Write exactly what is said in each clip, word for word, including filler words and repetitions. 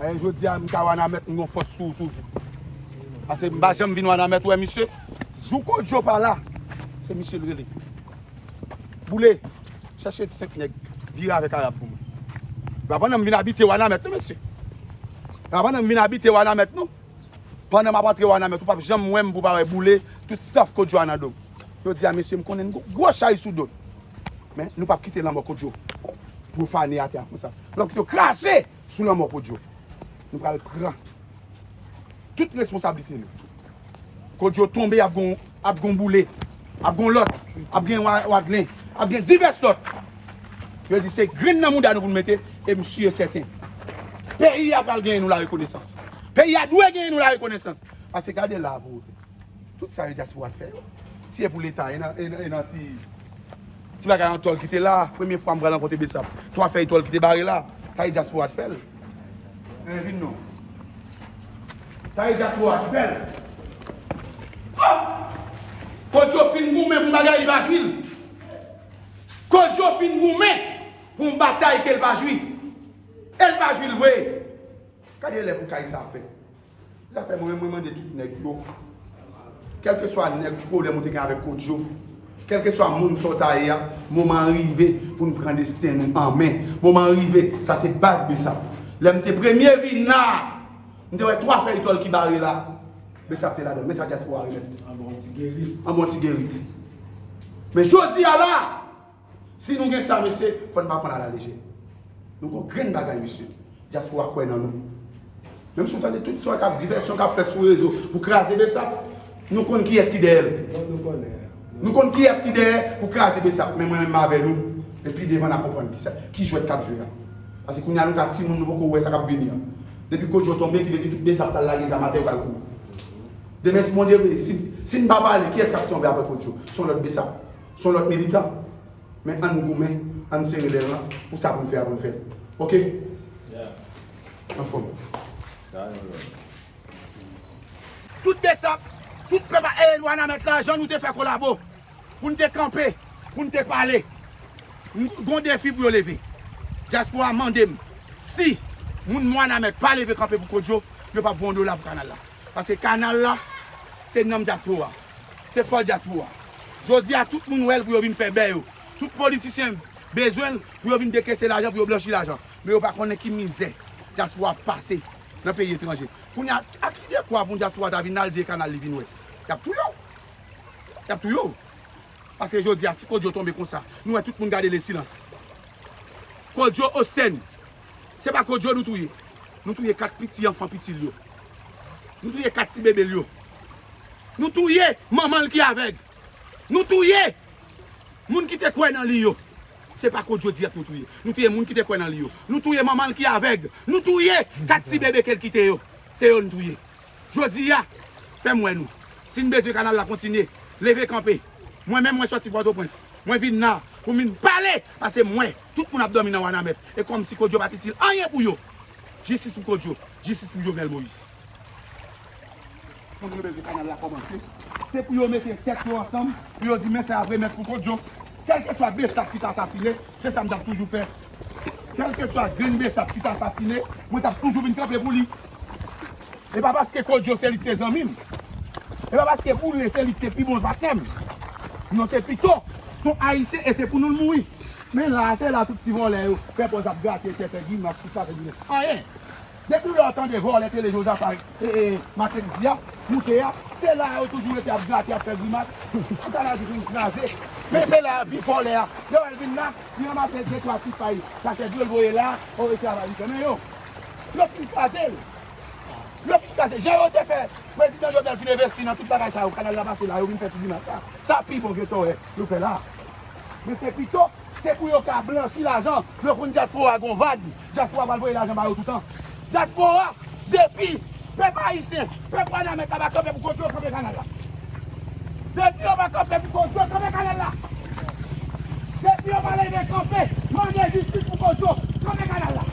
Ayè, jodi a, m ka Wanament, m gon fòs sou ou toujou. Paske m pa janm vin Wanament wè misye. Jou Kodjo pa la, se misye l rele. Boule, chèche senk nèg, vire avèk Arab pou mwen. Yo pa pandan m vin abite Wanament, non, mesye. Yo pa pandan m vin abite Wanament, non. Pandan m ap antre Wanament, ou p ap janm wè m pou w pa wè Boule, tout staff Kodjo a nan do m. Yo di a mesye, m konnen n gon gwo chay sou do n. Men, nou p ap kite lanmò Kodjo pwofane atè a konsa. Nou p ap kite yo krache sou lanmò Kodjo. Nou pral pran tout responsablite nou. Kodjo tonbe, ap gon, ap gon Boule, ap gon lòt, ap gen Wa-, Wadlen, ap gen divès lòt. Yo di se grenn nan mouda nou pou n mete, e m si e sèten. Peyi a pral genyen nou larekonesans. Peyi a dwe genyen nou larekonesans. Paske gade la pou ou. Tout sa yo dyaspora t fè yo. Si e pou Leta, e nan, e nan, e nan ti, ti bagay an tòl ki te la, premye fwa m pral rankontre Besap. Twa fèy tòl ki te bare la, sa e dyaspora t fè l. Men vin non. Sa e dyaspora ki fè l. Oh! Kodjo fin goumen pou bagay li pa jwi l. Kodjo fin goumen pou yon batay ke l pa jwi. E l pa jwi l vre. Gade lè pou kay sa fè. Sa fè mwen menm, mwen mande tout nèg yo. Kèlkeswa nèg pwoblèm ou te gen avèk Kodjo, kèlkeswa moun sa w ta ye a, moman an rive pou n pran desten nou an men. Moman an rive, sa se baz Besap. Lè m te premye vin la, m te wè twa fèy tòl ki bare la, Besap te ladan l. Men sa dyaspora remèt. An bon ti gerit. An bon ti gerit. Men jodi a la, si nou gen sa, mesye, fò n pa pran l alalejè. Nou gon grenn bagay, mesye. Dyaspora kwè nan nou. Menm si w tande tout sa k ap divèsyon k ap fèt sou rezo pou kraze Besap, nou konn kiyès ki dèyè l. Nou konn kiyès ki dèyè pou kraze Besap, men mwen menm avè nou, e pi devan n a konprann ki sa, ki jwèt k ap jwe a. Paske kounye a nou ka timoun, nou poko wè sa k ap vini an. Depi Kodjo tonbe, ki vle di tout Besap pral lage zam atè, yo pral kouri. Demen, si Bondye vle, si, si n pa pale, kiyès k ap tonbe apre Kodjo? Se yon lòt Besap, se yon lòt militan. Men ann goumen, ann sere lè n lan pou sa pou n fè a pou n fè l. Oke? Anfòm. Tout Besap, tout pèp a, e Wanament la, jan nou te fè kolabo, pou n te kanpe, pou n te pale. M gon defi pou yo leve. Dyaspora mande m, si moun Wanament pa leve kanpe pou Kodjo, yo p ap voye yon dola pou kanal la. Paske kanal la, se nanm dyaspora. Se fò dyaspora. Jodi a, tout moun wè l pou yo vin fè bè yo. Tout politisyen bezwen l pou yo vin dekese lajan, pou yo blanchi lajan. Men yo pa konnen ki mizè dyaspora ap pase nan peyi etranje. Kounye a, a ki dekwa pou yon dyaspora ta vin la, l di e kanal li vin wè? Y ap touye w. Y ap touye w. Paske jodi a, si Kodjo tonbe konsa, nou wè tout moun gade le silans. Kodjo Ostèn, se pa Kodjo nou touye. Nou touye kat piti anfan piti l yo. Nou touye kat ti bebe l yo. Nou touye manman l ki avèg. Nou touye moun ki te kwè nan li yo. Se pa Kodjo dirèk nou touye. Nou touye moun ki te kwè nan li yo. Nou touye manman l ki avèg. Nou touye kat ti bebe ke l kite yo. Se yo n touye. Jodi a, fè m wè nou. Si n bezwen kanal la kontinye, leve kanpe. Mwen menm, mwen sòti Pòtoprens. Mwen vin la pou m vin pale, paske m wè tout moun ap dòmi nan Wanament. E kòmsi Kodjo pa t itil anyen pou yo. Jistis pou Kodjo. Jistis pou Jovenel Moïse. Moun yo bezwen kanal la kòmanse. Se pou yo mete tèt yo ansanm, pou yo di men sa ap remèt pou Kodjo. Kèlkeswa Besap ki ta asasinen, se sa m t ap toujou fè. Kèlkeswa grenn Besap ki ta asasinen, mwen t ap toujou vin kanpe pou li. E pa paske Kodjo se li ki te zanmi m. E pa paske Boulé se li ki te pi bon patnè m. Non, se pito, se yon Ayisyen e se pou nou l mouri. Men la, se la tout ti vòlè yo fè pòz ap grate tè, fè grimas, tout sa, fè grimas. Anyen. Depi lè w tande vòlè Tele Jozaf a, e, e, Mackendy a, moute a, se la yo toujou rete ap grate, ap fè grimas. Tout sa la di fin kraze. Men se la vi vòlè a. Lè w al vin la, li ranmase de twa ti fay, sachè dlo l voye la, o, e travay li fè. Men yo, yo fin kraze l. Yo fin kraze. Jan yo te fè, prezidan Jovenel fin envesti nan tout bagay sa yo, kanal la pase la, yo vin fè ti grimas la. Sa pi bon ke tòrè yo fè la. Men se pito, se pou yo ka blanchi lajan. Yo konn dyaspora gon vag. Dyaspora pral voye lajan ba yo toutan. Dyaspora, depi pèp ayisyen, pèp Wanament la pa kanpe pou Kodjo, kanpe kanal la. Depi yo pa kanpe pou Kodjo, kanpe kanal la. Depi yo pa leve kanpe, mande jistis pou Kodjo, kanpe kanal la.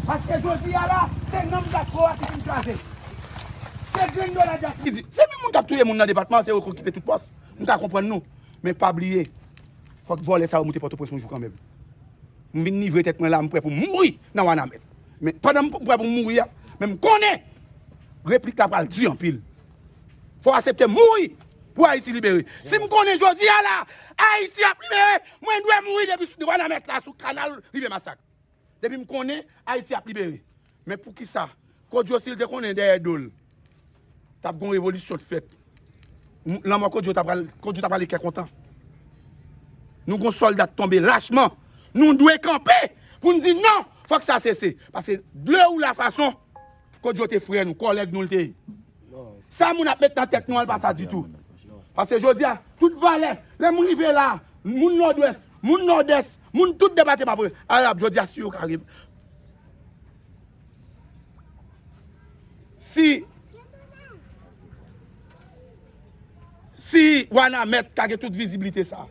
Paske jodi a la, se nanm dyaspora ki fin kraze. Se grenn dola dyaspora. Li di, se menm moun k ap touye moun nan depatman, se yo k okipe tout pòs. M ka konprann nou. Men pa bliye, fòk vòlè sa yo moute Pòtoprens yon jou kanmenm. M vin livre tèt mwen la, m prè pou m mouri nan Wanament. Men pandan m prè pou m mouri a, men m konnen replik la pral di anpil. Fò w aksepte mouri pou Ayiti libere. Si m konnen jodi a la, Ayiti ap libere, mwen dwe mouri depi sou Wanament la, sou kanal rive Masak. Depi m konnen Ayiti ap libere. Men poukisa Kodjo, si l te konnen dèyè do l t ap gon revolisyon t fèt, m- lanmò Kodjo t ap pral, Kodjo t ap pale kè kontan. Nou gon sòlda t tonbe lachman. Nou dwe kanpe pou n di non, fòk sa sese. Paske de ou la fason Kodjo te frè nou, kòlèg nou l te ye. Sa moun ap met nan tèt nou an, l pa sa ditou. Paske jodi a, tout valè, lè m rive la, moun Nòdwès, moun Nòdès, moun tout depatman, Arab, jodi a, si yo ka rev- Si, si Wanament ka gen tout vizibilite sa,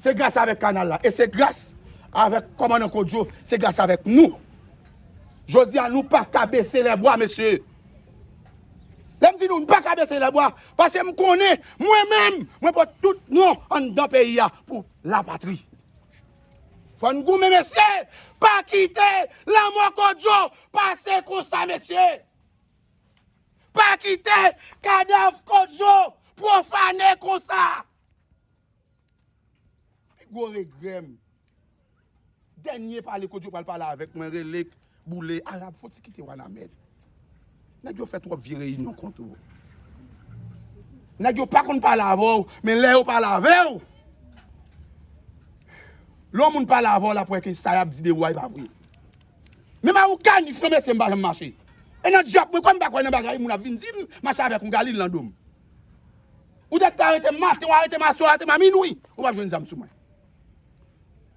se gras avèk kanal la. E se gras avèk kòmandan Kodjo, se gras avèk nou. Jodi a, nou pa ka bese lèbwa, mesye. Lè m di nou, nou pa ka bese lèbwa, paske m konnen, mwen menm, mwen pote tout non anndan peyi a pou lapatri. Fò n goumen, mesye. Pa kite lanmò Kodjo pase konsa, mesye. Pa kite kadav Kodjo pwofane konsa. Pi gwo regrè m, dènye pale Kodjo pral pale avèk mwen, rele boule, Arab, fò w ti kite Wanament. Nèg yo fè twòp vye reyinyon kont ou. Nèg yo pa konn pale avè w, men lè yo pale avè w, lè yon moun pale avè w, l ap wè ke sa y ap di de ou a, e pa vre. Menm a yon kanif, non, mesye, m pa janm mache. E nan djòb mwen, kòm m pa kwè nan bagay, moun ap vin di m mache avèk yon galil nan do m. Ou tèt ka arete m maten, w arete m aswè, w arete m a minwi, ou p ap jwenn zam sou mwen.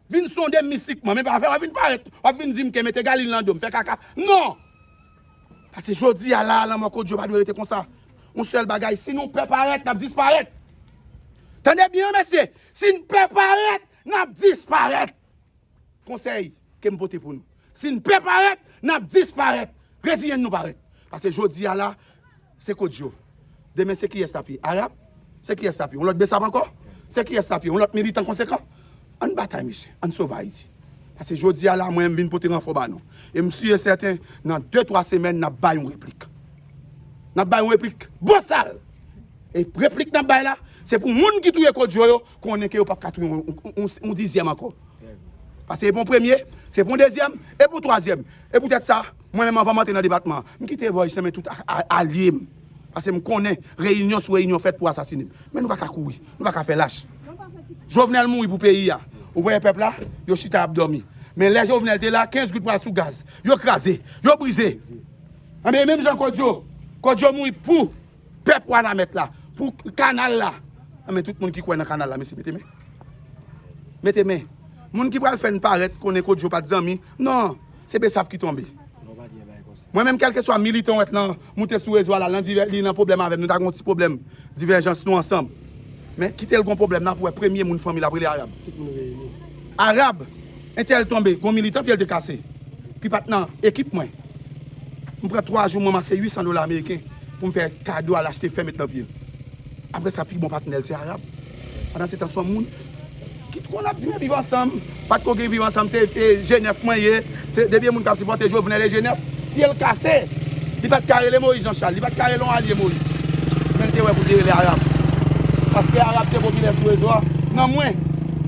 Vin sonde m mistikman, men pa fè w ap vin parèt, w ap vin di m ke mete galil nan do m, fè kaka. Non! Paske jodi a la, lanmò Kodjo pa dwe rete konsa. Yon sèl bagay, si nou pè parèt, n ap disparèt. Tande byen, mesye, si n pè parèt, n ap disparèt. Konsèy ke m pote pou nou. Si n pè parèt, n ap disparèt. Reziyen nou parèt. Paske jodi a la, se Kodjo. Demen se kiyès l ap ye? Arab? Se kiyès l ap ye? Yon lòt Bsap ankò? Se kiyès l ap ye? Yon lòt militan konsekan? Ann batay, mesye. Ann sove Ayiti. Paske jodi a la, mwen, m vin pote ranfò ba nou. E m si e sèten, nan de, twa semèn, n ap bay yon replik. N ap bay yon replik bosal. E replik n ap bay la, se pou moun ki touye Kodjo yo konnen ke yo p ap ka touye yon, yon, yon, yon dizyèm ankò. Paske e pou yon premye, se pou yon dezyèm, e pou yon twazyèm. E poutèt sa, mwen menm anvan m antre nan depatman an, m kite Voice, men tout a- a- alye m. Paske m konnen reyinyon sou reyinyon fèt pou asasinen m. Men nou pa ka kouri, nou pa ka fè lach. Jovenel mouri pou peyi a. Ou wè pèp la, yo chita ap dòmi. Men lè Jovenel te la, kenz goud pral sou gaz. Yo kraze, yo brize. Anben, menm jan Kodjo, Kodjo mouri pou pèp Wanament la, pou kanal la. Anben, tout moun ki kwè nan kanal la, mesye, mete men. Mete men. Moun ki pral fè n parèt konnen Kodjo pa t zanmi. Non, se Bsap ki tonbe. Mwen menm, kèlkeswa militan w wè t lan moute sou rezo a la, lan divè- li nan pwoblèm avè m, nou ta gon ti pwoblèm, divèjans nou ansanm. Men kite l gon pwoblèm, n ap wè premye moun fanmi l ap rele Arab. Tout moun reyini. Arab, entèl tonbe, gon militan pye l te kase, ki pa t nan ekip mwen. M pran twa jou, m ranmase uit san dola ameriken pou m fè kado al achte fè met nan pye l. Apre sa, pi bon patnè l se Arab. Pandan se tan, se yon moun ki t konn ap di men viv ansanm, pa t ko gen viv ansanm, se e, G nèf mwen ye, se depi e moun k ap sipòte Jovenel e G nèf, pye l kase. Li pa t ka rele Moïse Jean Charles, li pa t ka rele yon alye Moïse. Men l te wè pou l te rele Arab. Paske Arab te popilè sou rezo a. Nan mwen,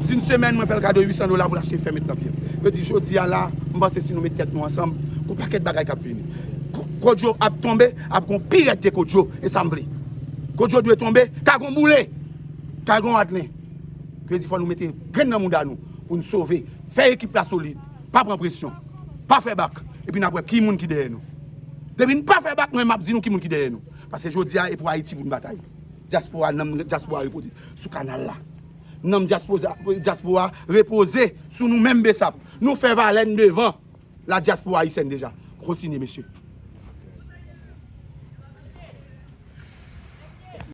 di n semèn, mwen fè l kado uit san dola pou l achte fè met nan pye l. Yo di, jodi a la, m panse si nou met tèt nou ansanm, gon pakèt bagay k ap vini. Ko- Kodjo ap tonbe, ap gon pi rèd ke Kodjo, e sa m vle. Kodjo dwe tonbe, ka gon boule, ka gon adlen. Yo di fò nou mete grenn nan mouda nou pou n sove, fè ekip la solid, pa pran presyon, pa fè bak, epi n ap wè ki moun ki dèyè nou. Depi n pa fè bak, mwen m ap di nou ki moun ki dèyè nou. Paske jodi a, e pou Ayiti pou n batay. Dyaspora, nanm dyaspora repoze sou kanal la. Nanm dyaspora, dyaspora repoze sou nou menm Bsap. Nou fè valè n devan la diaspora ayisyèn deja. Kontinye, mesye.